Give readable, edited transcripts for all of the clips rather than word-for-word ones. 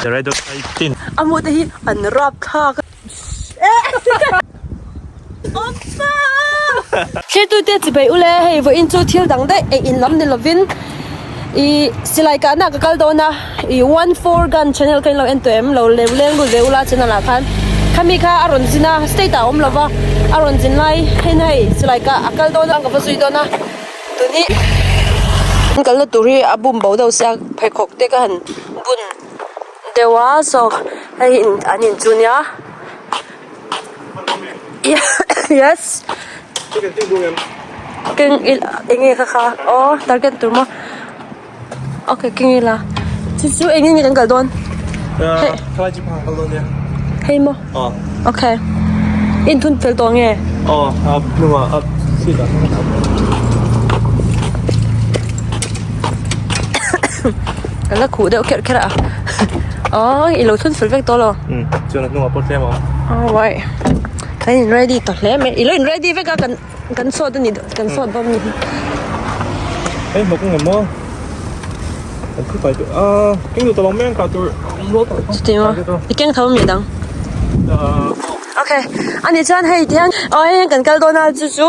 The red dot 18. A hmuh te hi an rap thlak a. Thirtute chibai ule hei vawiin chu thil dang daih ei in lam ni lovin ih silai kahna ka kal dawn a ih one four gun channel kha in lo en tawh em lo leu leng lut ve ula channel ah khan khami kha a rawn zin a state ah a awm lova a rawn zin lai hen hei silai kah a kal dawn a ka va zui dawn a tuni an kalna tur hi a bum bo deuh sia pheikhawk te ka han bun deuh a saw hei an in chu nia. Yes keng ila eng nge kha kha aw target tur maw okay keng ila chu chu eng nge kan kal dawn hei maw okay in thun fel tawh nge ka la khuh deuh kherh kherh a aw i lo thun fel vek tawh lo. Chuan a hnungah pawh tlem a awm. Alright. Kan in ready ta hle mai. I lo in ready vek a kan kan sawt a ni kan sawt bawm ni hi. Hei hmawk nge maw? Kan thu pai tur a keng duh ta lo mai ang kah tur a awm rual tawh. Chuti maw? I keng tho mi dang. Okay. Ani chuan hei tihian aw hei hian kan kal dawn a chu chu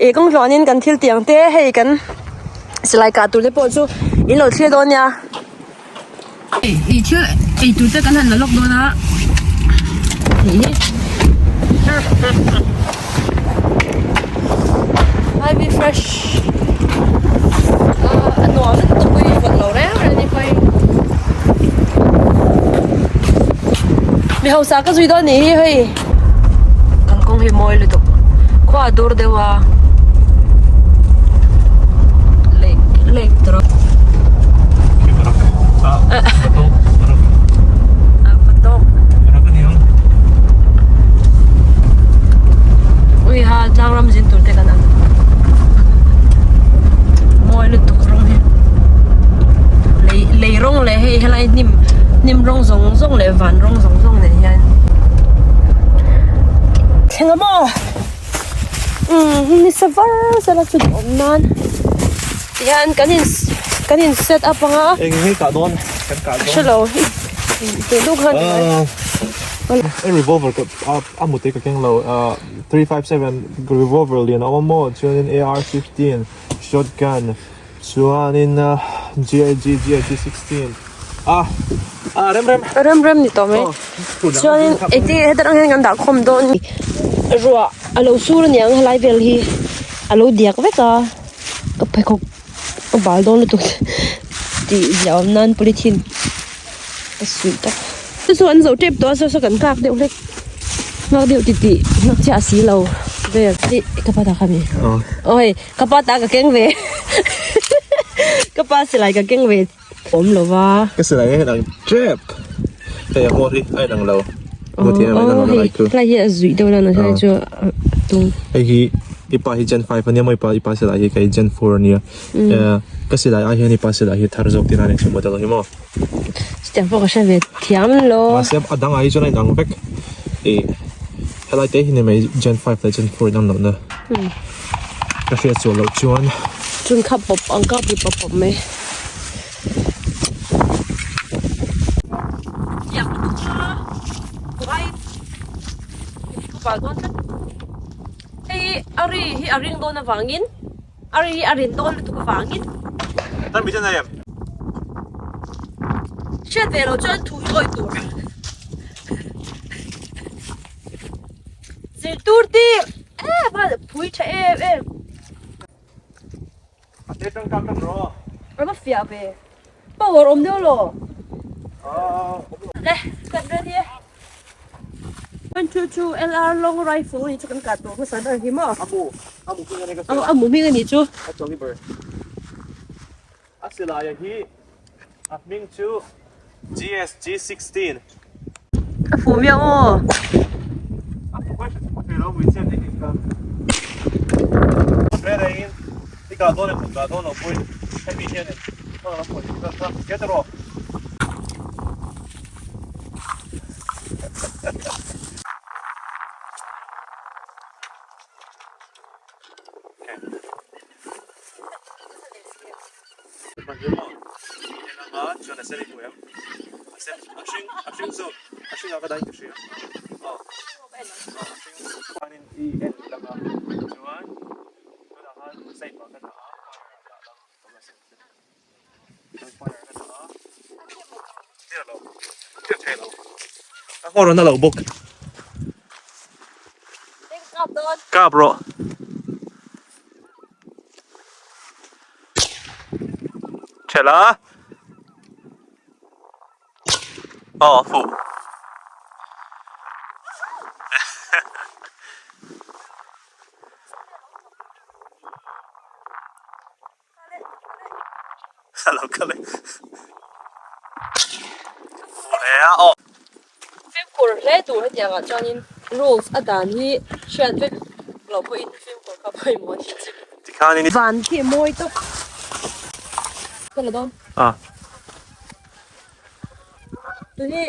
ih kawng tluanin kan thil tiang te hei kan silai kah tur te pawh chu in lo thlir dawn nia. Ih thil ei tur te kan han la lawk dawn a tih hi Ivy fresh a nuam lutuk pawh hi vawt lo reng reng a ni pawh hi mi hausa ka zui dawn nih hi hei kalkawng hi mawi lutuk khua a dur deuh a lake lake tur a ui ha tlang ram zin tur te kan ang mawi lutuk rawng hi lei lei rawng leh hei helai hnim hnim rawng zawng zawng leh van rawng zawng zawng nen hian thleng a maw umm ni sa var sela chu duhawm nan tihian kan in kan in set up ang a eng nge kah dawn kan kah dawn hrelo tih duk khan a revolver ka a mute ka keng lo 357 revolver lian a awm a maw chuanin AR-15 shotgun Chuanin GIG GIG 16 a a rem rem rem rem ni tawh mai chuanin engti heta tang hian kan dah khawm dawn ruah a lo sur aniang helai vel hi a lo diak vek a ka pheikhawk a bal dawn lutuk tih ziah awm nan polythene a suih tak chu chu an zo tep tawh a saw saw kan nghak deuh hlek nghak deuh titih nghak chiah si lo vel ih ka pa ta kha mi aw hei. Ka pa ta ka keng ve ka pa silai ka keng ve awm lo va. Ka silai hi a inang tep hei a hmawr hi a inang lo hmu thei em a inang lo lai chu. Helai hi a zuih deuh la helai chu a tung. Hei hi i pa hi gen 5 ania maw i pa i pa silai hi kei gen 4 ania ka silai ai hian i pa silai hi thar zawk tin a ni chu model hi maw. Chutiang pawh ka hre ve thiam lo. Mahse a dangah hi chuan a inang vek ih helai te hi ni mai gen 5 leh gen 4 inang lohna. Ka hriat chuah loh chuan. Chun kha pawp ang kap ri pawp pawp mai. Hei a ri hi a ring dawn avangin a ri hi a rin dawn lutuk avangin. Tan mi chen em? Hriat ve loh chuan thu hi awih tur. Zirtur tir em a phui tha em em. A te tang kak kan rawh. A va fiah ve. Power awm deuh lo. Le kan ready e. One two two LR long rifle ni chu kan kah tur hmasa ber hi maw. Amu amu hming ani ka sawi. Amu hming ani chu. A chuang hi ber. A silai a hi a hming chu GSG 16. A fuh miau aw. A fuh mai hre thei lo mui chian eng eng ka. Rere in i kah dawn em kah dawn lo pawhin hemi hian in hmang lam pawh hi ka kha get rawh. A sen a hring a hring zawk a hring ah ka dahin ka hria aw a hring chuanin i en lang a chuan tunah khan safe ah ka dah a fire ah dah lang a sen te chuan fire ka dah a hriat loh hriat theih loh a nghawr a na loh bawk kap rawh. Ṭhela. Aw a fuh. A lo kal e. Fuh hle a aw. Fimkhur hle tur hetiang ah chuanin rules a dan hi hriat vek loh pawhin fimkhur kha pawimawh a ni chu. Tikhanin. Van khi a mawi tawp. Ka la dawn. A. Tu hi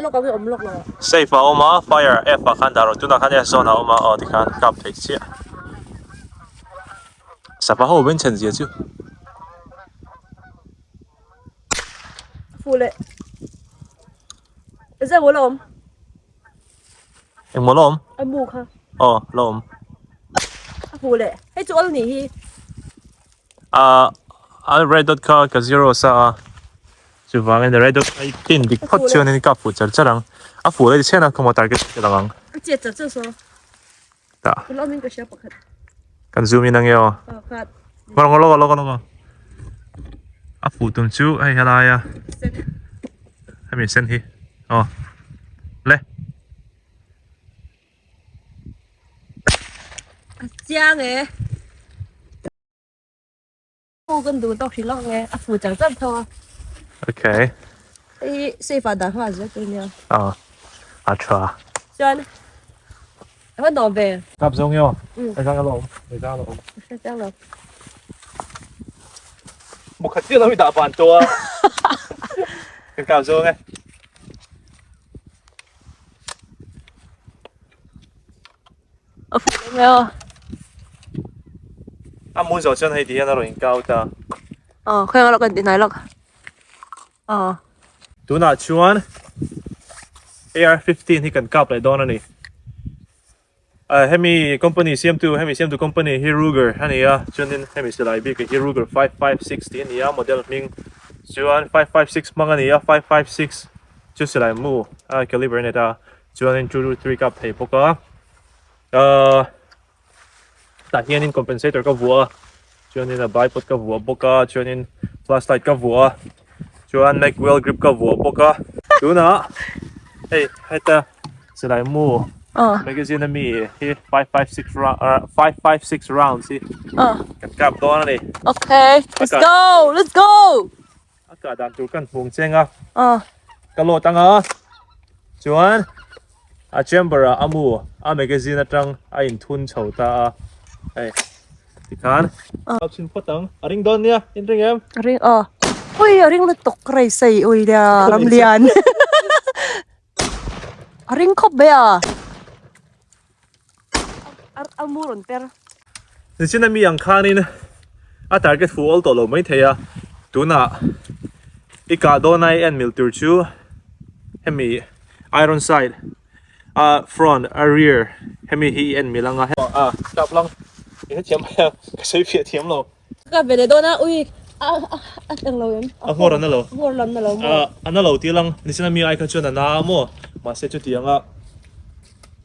lawk ang hi awm lawk lo ah. Safe a awm a, fire F ah khan dah rawh, tunah khan S zawn a awm a, aw tikhan kap thei chiah. Sava ho ben chhen zia chu. Fuh leh. Zai maw la awm? Eng maw la awm? A mu kha. Aw la awm. A fuh leh. Hei chu awl nih hi. A a red dot kha ka zero sa a chuvangin red dot kha i pin dik phawt chuanin ka fuh char char ang a fuh leh chian a khawmaw target ka lang ang. A chet char char saw. Tah. Ka la awmin ka hria pakhat. Kan zoom in ange aw. Pakhat. Ngawr ngawr lawk lawk lawk a fuh tum chu hei helai a. Sen. Hemi sen hi aw le. A chiang e. Pu kan duh tawk hrilh lawk nge a fu char char tho a. Okay. Hei safe ah dah nghal zel tur nia. Aw a tha. Chuan a va nuam ve. Kap zawng nge aw. Ka zang alawm. Ka zang alawm. Ka hre chiang lo. Mukhat chiah lo hi dah van tawh a. Kan kap zawng e. A fuh leh mai a. A hmun zawh chuan hei ti hian a rawn in kau ta. Aw khawi ang lawk kan ti hnai lawk. Aw. Tunah chuan AR-15 hi kan kap leh dawn a ni. Hemi company siamtu hemi siamtu company hi Ruger a ni a chuanin hemi silai bik hi Ruger 556 tih a ni a model hming chuan 556 hmang a ni a 556 chu silai mu a caliber a ni ta. Chuanin 223 kap thei bawk a ahh tah hianin compensator ka vuah a chuanin a bipod ka vuah bawk a chuanin flashlight ka vuah a chuan mag well grip ka vuah bawk a tunah hei heta silai mu magazine ami hi 556 round 556 rounds hi kan kap dawn a ni. Okay let's go let's go. A kah dan tur kan hmung cheng a, ka load anga chuan a chamber ah a mu a magazine atang a inthun chho ta a hei tikhan a chhin phawt ang a ring dawn nia in ring em? A ring aw ui a ring lutuk rei sei ui nia ramlian a ring khawp mai a a mu rawn per. Nichina mi ang khanin a target fuh awl tawh lo mai thei a, tunah i kah dawn a i en mil tur chu hemi iron sight a front a rear hemi hi i en mil anga a kap lang i hrethiam mai a ka sawi fiah thiam lo. Ka ve leh dawn a ui a a tlang lo em? A nghawr a na lo. A nghawr lam na lo maw? A na lo tih lang nichina mi ai kha chuan a na a maw mahse chutiang a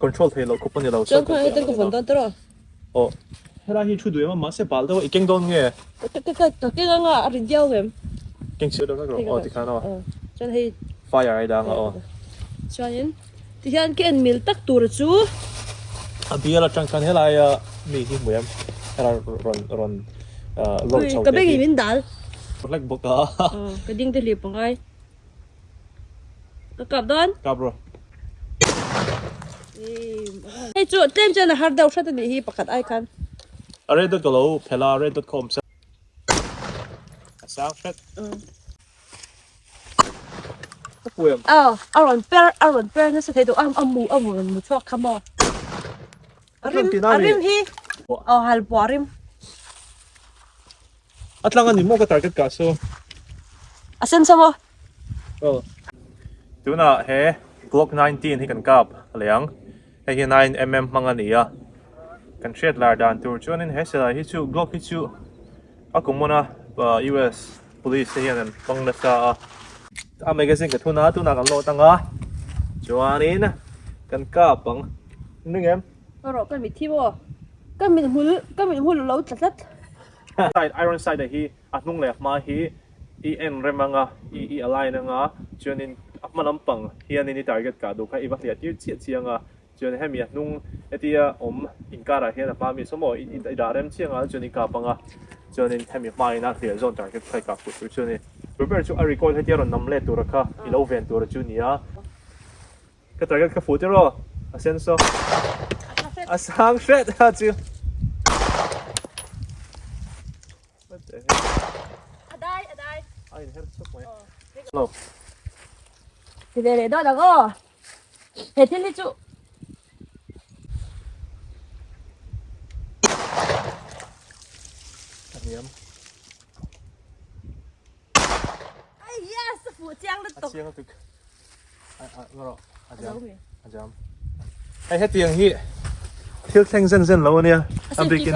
control thei loh khawp a ni lo. Chuan khawngaih hian ka vawn dawn tawh rawh. Aw helai hi thu duh em a mahse bal deuh a i keng dawn nge? Ka ka ka keng anga a ri diau em? Keng chhiat deuh hlek rawh aw tikhan aw. Chuan hei fire ai dang a aw. Chuanin tihian ka en mil tak tur chu. A bial atang khan helai a mi hi hmu em helai rawn rawn lawr chho te hi. Ka beng in min dal. Hlek bawk a. Ka ding te hlip angai. Ka kap dawn. Kap rawh. Hei chu tlem chuan a har deuh hrat a nih hi pakhat ai khan. A red dot ka lo phel a red dot kha awm sa. A sang hret. Ka pu em? Aw a rawn per a rawn per nasa thei deuh a a mu a mu rawn mu chhuak kha maw. A rim a rim hi aw halpuah rim. A tlang a ni maw ka target kah saw. A sen sa maw? Aw. Tunah he Glock 19 hi kan kap leh ang. Hei hi 9mm hmang a ni a. Kan hriat lar dan tur chuanin he silai hi chu Glock hi chu a common a US police te hian an hmang nasa a. A magazine ka thun a tunah kan load ang a chuanin kan kap ang. Ring em? Rawh ka mit hi maw? Ka mit hmul ka mit hmul lo tla tlat. Side iron side ah hi a hnung leh a hma hi i en rem anga i i align anga chuanin a hma lampang hianin i target kah duh kha i va hliah tir chiah chiang a chuan hemi a hnung hetia awm inkarah hian a hma mi saw maw i i dah rem chiang a chuan i kap anga chuanin hemi hmain a hliah zawn target kha i kah fuh tur chu a ni. Tur ber chu a recoil hetia rawn nam let tura kha i lo ven tura chu a ni a. Ka target ka fuh tir aw, a sen saw. A sang hret a chu. What the heck? A dai, a dai. A in her chuk mai. Lo. Ti ve leh dawn ang aw. He thil hi chu. A hniam. Ai yes, a fuh chiang lutuk. A chiang lutuk. A jam. A jam. Hei hetiang hi thil thleng zen zen lo ania. A bikin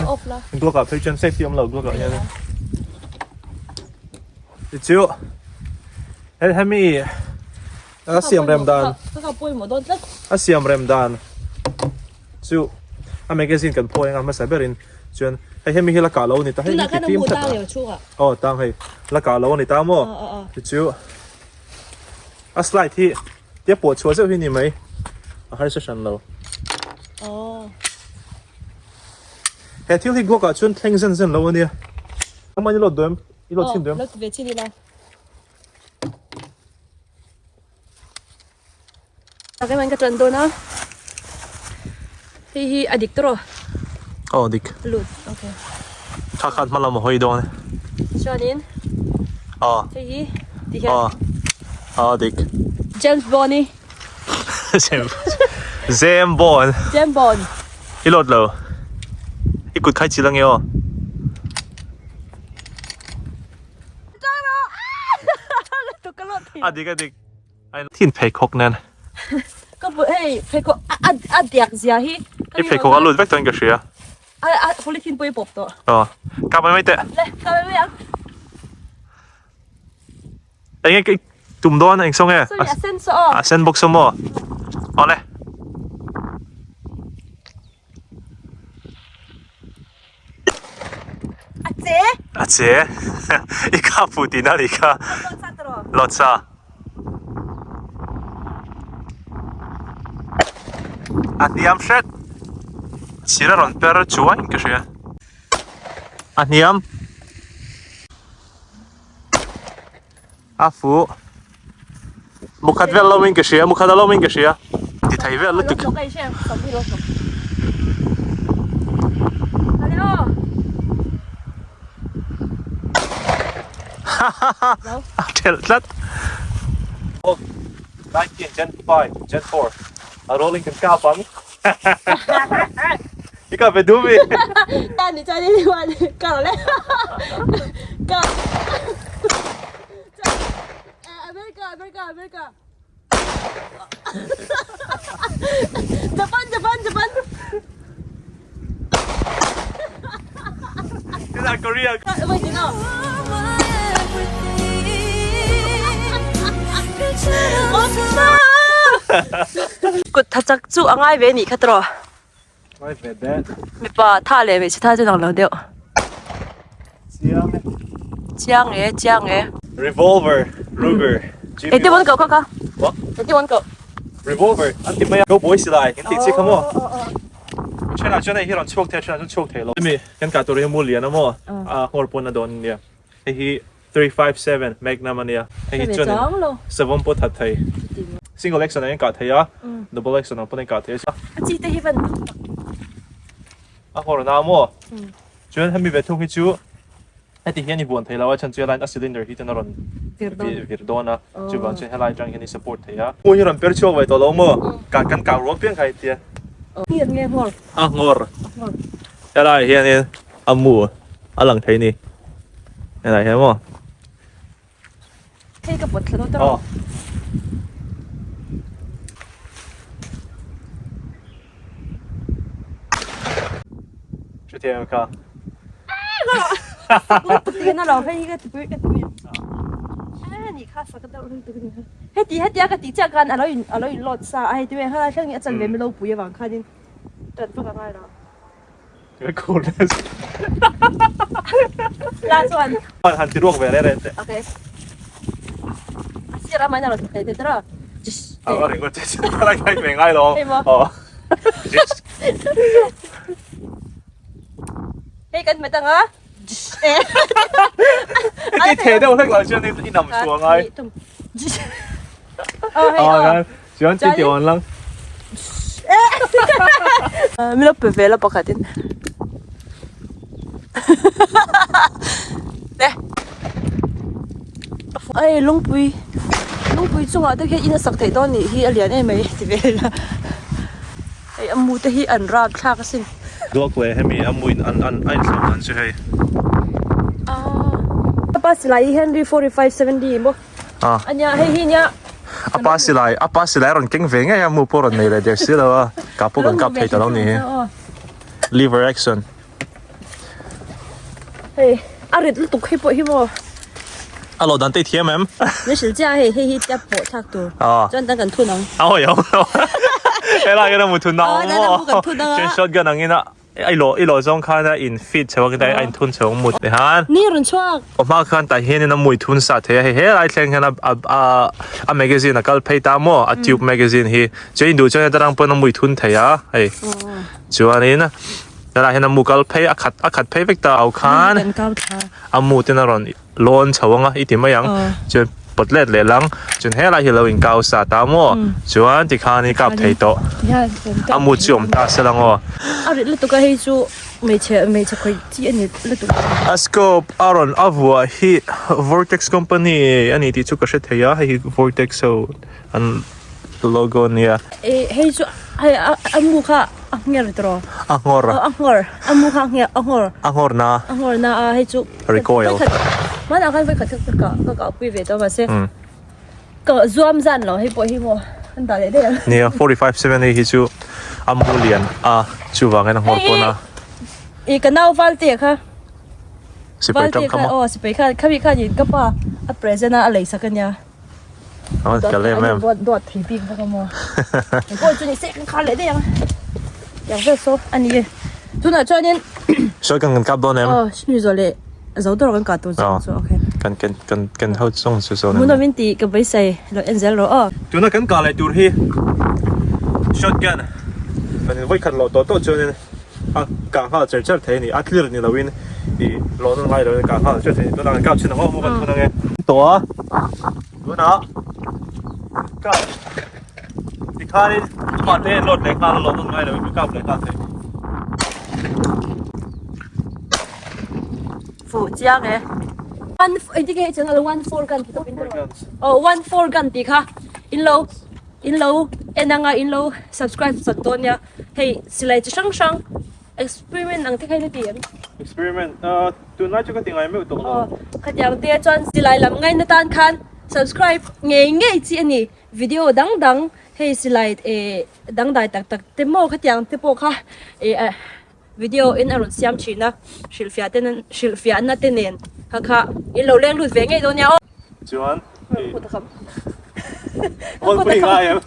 Glock ah phei chuan safety awm lo Glock ah hian. Tichu hei hemi a siam rem dan. Ka pawimawh dawn tlat. A siam rem dan chu a magazine kan phawi anga hmasa berin chuan hei hemi hi la kah lo a ni ta hei Tunah khan a mu tang leh chhungah. Aw tang hei la kah lo a ni ta maw. Tichu A slide hi tia pawh chhuah zeuh hi ni mai a harsa hran lo. Aww. He thil hi Glock ah chuan thleng zen zen lo ania. Nangmah i load duh em? I load chhin duh em? Aw, lo ti ve chhin ila. Tak em ka tan dawn a. Hei hi a dik tawh. Aw dik. Lut. Okay. Kha khan hma lam a hawi dawn e. Chuanin. Aw. Hei hi ti hian. Aw. Aw dik. James Bond i. James Bond. James Bond. I lot lo. I kut khai chil ange aw. A dik a dik. Thin pheikhawk nen. Ka bu hei pheikhawk a a diak zia hi. I pheikhawk a lut vek tawhin ka hria. A a polythene pawh i pawp tawh. Aw ka mai mai teh. Le ka mai mai ang. Enge ka tum dawn eng saw nge? Sorry a sen saw aw. A sen bawk saw maw? Awle. A che. A che. I kha fu tih na ni kha. Lawt sa. A hniam hret. Chhir a rawn per chuai in ka hria. A hniam. A fu. Mukhat vel lo in ka hria, mukhat a lo in ka hria. Ti thei vel lutuk. A thelh tlat. 19 Gen 5 Gen 4 a rolling kan kap ang. I kap ve duh mi. Ta ni chuan in huan ka lo le. Ka. America America America. Japan Japan Japan. Tuna Korea. Wait no. Kut tha chak chu a ngai ve nih kha tawh. Ngai ve det. Mipa tha leh hmeichhe tha chu dang lo deuh. Chiang e. Chiang e, chiang e. Revolver, Ruger, GB. Eti mon kau kha kha. What? Eti mon kau. Revolver, an ti mai a. Go boy silai, kan tih chi kha maw? Thenah chuan hei hi rawn chhuak thei a, thenah chuan chhuak thei lo. Hemi kan kah tur hi mu lian a maw? A nghawr pawn a dawn nia. Hei hi 357 Magnum a nia. Hei hi chuan savawm pawh that thei. Single action ah hian kah thei a, double action ah pawh hian kah thei a. A chi te hi van tam tak. A nghawr na maw? Chuan hemi ve thung hi chu Heti hian i vuan thei lo a, chhan chu helaiin a cylinder hi chuan a rawn vir dawn a, chuvang chuan helai atang hian i support thei a. Hmun hi rawn per chhuak ve tawh lo maw? Ka kan kau rual piang kha hetia. Nge nge nghawr? A nghawr. Helai hianin a mu a lang thei ni. Helai hian maw? Hei ka pawt thla dawn ta rawh. Hetiang em kha. Heti hetia ka tih chiah khan a lo in a lo in load sa a hei ti helai thleng hi a chan ve mi lo pui avang khanin tan vak a ngai lo. La chuan. Han ti ruak ve reh reh teh. Okay. A sir a main a rawn thei thei tawh a. A ringawt che chu ka la ngai ve ngai lo. Hei maw. Hei kan hmet anga. I thei deuh hlek lo chuan i nam chhuah ngai. Chuan ti ti awn lang. Min lo pe ve la pakhat in. Hei lungpui lungpui chungah te khian in a sak theih dawn nih hi a lian em mai ti vel a hei a mu te hi an rap thlak asin. Duak leh hemi a mu in an an a insawn dan chu hei. A pa silai hi Henry 4570 maw ania hei hi nia. A pa silai a pa silai a rawn keng ve ngei a mu pawh a rawn nei leh der si lo a kah pawh kan kap thei ta lo ni hi lever action. Hei a rit lutuk hei pawh hi maw. A lo dan te thiam em? Min hrilh chiah a hei hei hi tia pawh thlak tur. Chuan tan kan thun ang. A hawi awm lo. Helai hian a mu thun ang maw. Chuan shotgun ang in a i lawh i lawh zawng khan a in feed chho ang a in thun chho ang mut han. Ni rawn chhuak. Aw hma khan tah hian in a mui thun sa thei a hei helai thleng hian a a a magazine a kal phei ta maw a tube magazine hi. Chuan in duh chuan heta tang pawn a mui thun thei a hei. Chuanin Helai hian a mu kal phei a khat a khat phei vek ta au khan a mu ten a rawn lawn chho ang a i ti mai ang chuan pawt let leh lang chuan helai hi lo in kau sa ta maw chuan tikhan i kap thei tawh a mu chu awm ta se lang aw. A rit lutuk a hei chu hmeichhe hmeichhe khawih chi a ni lutuk. A scope a rawn a vuah hi Vortex company a ni tih chu ka hre thei a hei hi Vortex ho an Logo nia. Eh hei chu hei a a mu kha a ngher tawh. A nghawr. A nghawr a mu kha a ngher a nghawr. A nghawr na. A nghawr na a hei chu. Recoil. Hmanah khan vawikhat ka ka ka kah pui ve tawh mahse ka zuam zan lo hei pawh hi maw an dah leh daih ang. Nia 45 7 hei hi chu a mu lian a chuvangin a nghawr pawn a. Hei i ka nau Valtea kha. Sipai tang kha maw. Aw sipai khan khami khanin ka pa a present a a lei sak ania. Aw ka lem em. Duat duat thei bik bawk a maw. Eng pawh chu ni se kan khar leh daih ang. Tiang vel saw a ni e. Tunah chuanin Sawi kan kan kap dawn em? Aw hmi zawh leh zo dawr kan kah tur chu chu okay. Kan kan kan kan ho chung chu sawn. Hmuhnawm in tih ka beisei lo en zel rawh aw. Tuna kan kah leh tur hi shotgun kan in vawikhat loh tawh tawh chuanin a kah nghal cher cher thei a ni a clear ni loin ih lawn a ngai loin a kah nghal cher thei a ni tunah kan kap chhin ang aw kan thun ang e. Tawh a tunah kap tikhanin amah te load leh nghal a lawn a ngai loin ka kap leh nghal thei. Fuh chiang e. One engtin nge i channel 14 gun tih tawp in aw 14 gun tih kha in lo in lo en anga in lo subscribe sak dawn nia. Hei silai chi hrang hrang experiment ang te kha in a ti em? Experiment ah tunlai chu ka ti ngai meuh tawh lo. Aw khatiang te chuan silai lam ngaina tan khan subscribe ngei ngei chi a ni. Video dang dang hei silai eh dangdai tak tak te maw khatiang te pawh kha eh video in a rawn siam thin a hrilhfiah te hrilhfiahna te nen kha kha in lo leng lut ve ngei dawn nia aw. Chuan Kawlpui ngai em?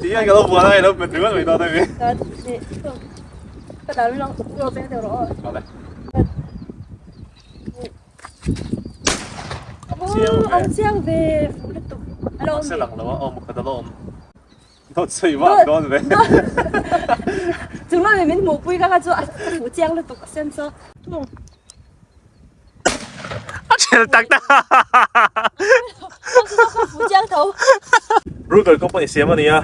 Ti hian ka lo buan a i lo bet ringawt mai dawn emi? Ka dah ringawt lo peng deuh rawh aw. Awle. Ang chiang ve fuh lutuk. A lo awm lang lo a aw mukhat a lo awm. Dawt sawi vak dawn ve. Chung lami min hmuhpui kha kha chu a fuh chiang lutuk a sen chu. A chhel tak tak. Ruger company siam a ni a.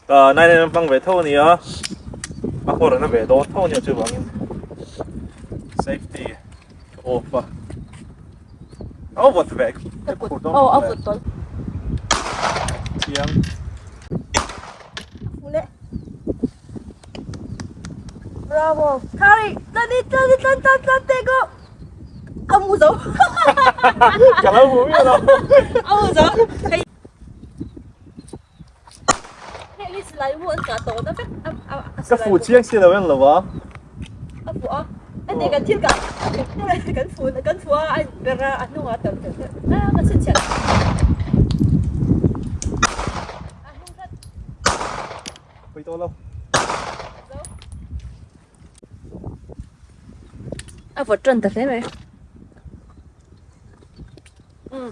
9mm hmang ve tho a ni a. A nghawr an a ve dawn tho a nia chuvangin safety ka off a. A vawt ve. Aw a vawt tawn. Chiang. Bravo. Kari, tani tani tan tan tan te go. Amu zo. Ka lo mu mi lo. Amu zo. Hei. Hei Silai mu an kah tawh na vek a a Ka silai fuh mu. chiang si lo en lo a. A fuh a. Heti kan thil kah kan fuh kan fuh a a inper a a hnungah a tam telh telh a ka chhinchhiah. A hnung tlat. Pui tawh lo. A vawt tan ta hle mai. Umm.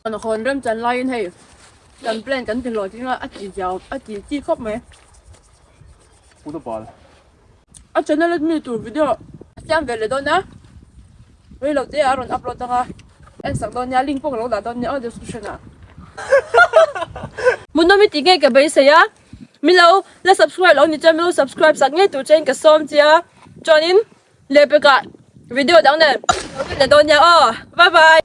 Kan hawn rem chan laiin hei kan plan kan ti hlawh ding a a ti ziau a ti chi khawp mai. Pu ta bal. A channel a mi tur video a siam ve leh dawn a rei lo te a rawn upload ang a en sak dawn nia link pawh ka lo dah dawn nia aw description ah. Hmuhnawm i tih nge ka beisei a milo la subscribe lo ni chuan milo subscribe sak ngei tur chuan ka sawm che a chuanin Lehpekah video dang nen lo lut leh dawn nia aw bye bye.